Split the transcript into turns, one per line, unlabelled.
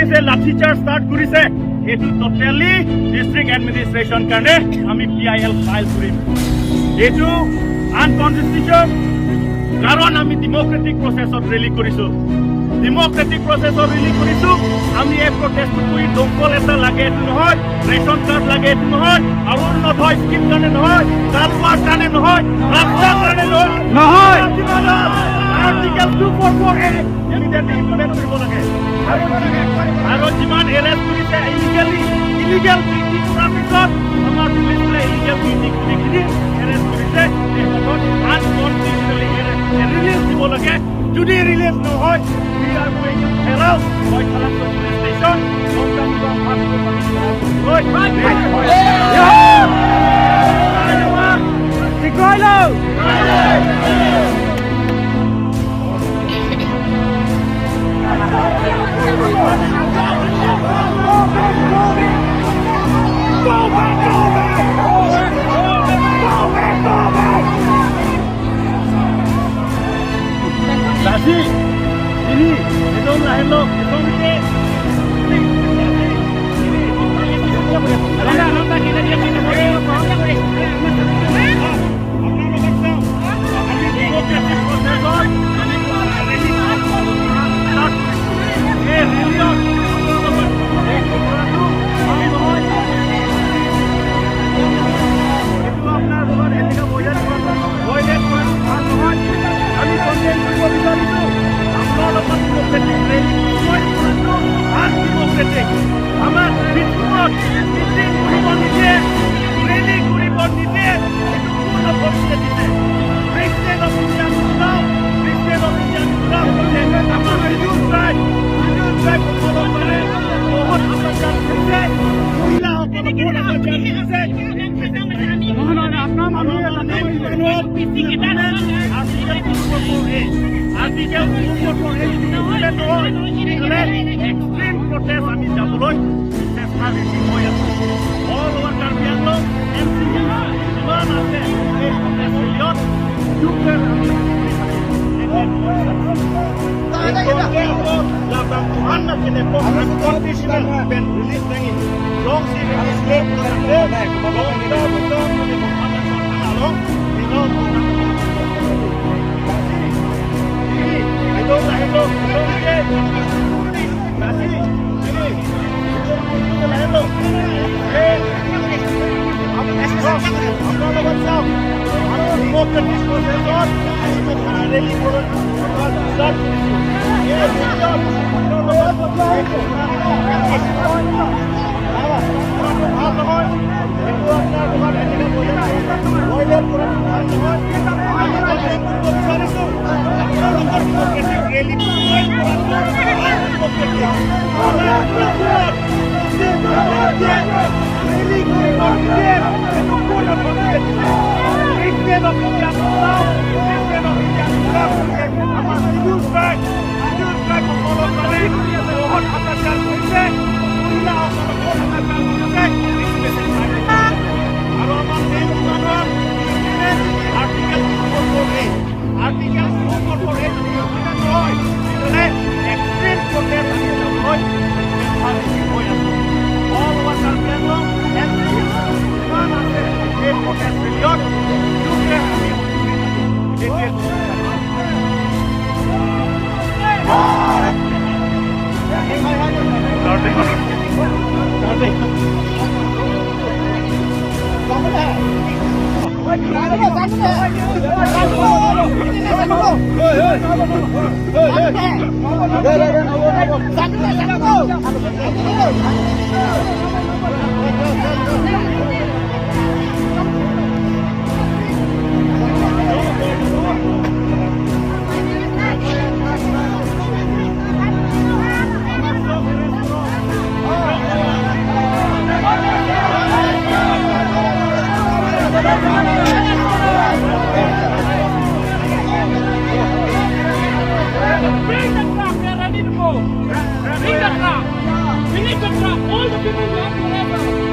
পুলিচে লাঠি charge start কৰিছে, সেইটো ট'টেলি ডিষ্ট্ৰিক্ট এডমিনিষ্ট্ৰেশ্যন কাৰণে আমি পিআইএল ফাইল কৰিম। এইটো আনকনষ্টিটিউশ্যন, কাৰণ আমি ডেম'ক্ৰেটিক প্ৰচেছত ৰেলী কৰিছো। ডেম'ক্ৰেটিক প্ৰচেছত ৰেলী কৰিছো আমি। এই প্ৰটেষ্টটো কৰি দমকল এটা লাগে এইটো নহয়, ৰেচন কাৰ্ড লাগে এইটো নহয়, অৰুণোদয় স্কিম কাৰণে নহয়, কাৰোবাৰ কাৰণে নহয়, ৰাস্তাৰ কাৰণে নহয়।
নহয়।
Article 244A immediately implement কৰিব লাগে। আৰু যিমান এৰেষ্ট কৰিছে ইলিগেলি, ইলিগেল ডিউটি কৰাৰ পিছত আমাৰ পুলিচে ইলিগেল ডিউটি কৰি কিনি এৰেষ্ট কৰিছে, তেখেতক আনকনষ্টিটিউচনেলি ৰিলিজ দিব লাগে। যদি ৰিলিজ নহয়, we are going to ঘেৰাও Baithalangso police station. Police.
শিকাই লওঁ।
Go back, go back! Go back, go back! Lasi, ini, itu lahir lo, itu ini. আমি ডেম'ক্ৰেটিক প্ৰচেছত আমি ৰেলী ষ্টাৰ্ট কৰিছোঁ। এই ৰেলীত কৰাটো ভাল নহয়। এইটো আপোনাৰ লগত এনেকুৱা বইলেট কৰাটো ভাল নহয়। আমি কমপ্লেইন কৰিব বিচাৰিছোঁ, আপোনাৰ লগত ডেম'ক্ৰেটিক ৰেলী কৰাটো আনডেম'ক্ৰেটিক। আমাক দিছপুৰত মিটিং কৰিব নিদিয়ে, ৰেলী কৰিব নিদিয়ে। এইটো কোন অথৰিটিয়ে দিছে? প্ৰেচিডেণ্ট অফ ইণ্ডিয়া বুজাও, প্ৰেচিডেণ্ট অফ ইণ্ডিয়া বুজাও। আমাৰ শিডিউল ট্ৰাইব সকলৰ কাৰণে বহুত অত্যাচাৰ হৈছে, মহিলাসকলক বহুত অত্যাচাৰ হৈছে।
নহয় নহয়, আপোনাৰ মানুহে লাঠি মাৰিছে।
আৰ্টিকেল 244A নহয়, তেতিয়াহ'লে এক্সট্ৰিম প্ৰটেষ্ট আমি যাবলৈ চেষ্টা বেছি হৈ আছো। All over Karbi Anglong, N C যিমান আছে, এই প্ৰটেষ্ট ৰেলীত আমি unconditional ban release nangi long si release le long ta long along long. Ito lahir Nasi, ini, lahir lo. আপোনাৰ লগত চাওক, আমি ডেম'ক্ৰেটিক প্ৰচেছত ৰেলী ষ্টাৰ্ট কৰিছোঁ। এই ৰেলীত আপোনাৰ লগত ভাল নহয়। এইটো আপোনাৰ লগত এনেকৈ বইলেট কৰাটো ভাল নহয়। আমি কমপ্লেইন কৰিব বিচাৰিছোঁ, আপোনালোকৰ ডেম'ক্ৰেটিক ৰেলী কৰাটো আনডেম'ক্ৰেটিক। ৰেলী কৰিব নিদিয়ে, এইটো কোন অথৰিটিয়ে দিছে? প্ৰেচিডেণ্ট অফ ইণ্ডিয়া বুজাও, প্ৰেচিডেণ্ট অফ ইণ্ডিয়া বুজাও। আমাৰ শিডিউল ট্ৰাইব সকলৰ কাৰণে বহুত অত্যাচাৰ কৰিছে, মহিলাসকলক বহুত অত্যাচাৰ কৰিছে। আৰু আমাৰ main demand Article 244A। Article 244A যদি ইমপ্লিমেণ্ট নহয়, তেতিয়াহ'লে এক্সট্ৰিম প্ৰটেষ্ট আমি যাবলৈ চেষ্টা বেছি হৈ আছো। All over Karbi Anglong, N C যিমান আছে, এই প্ৰটেষ্ট ৰেলীত আমি সেইটোৱে ক'ব বিচাৰিছোঁ।
Bring the truck, we are ready to go. Bring the truck. We need the truck. All the people we have to arrest.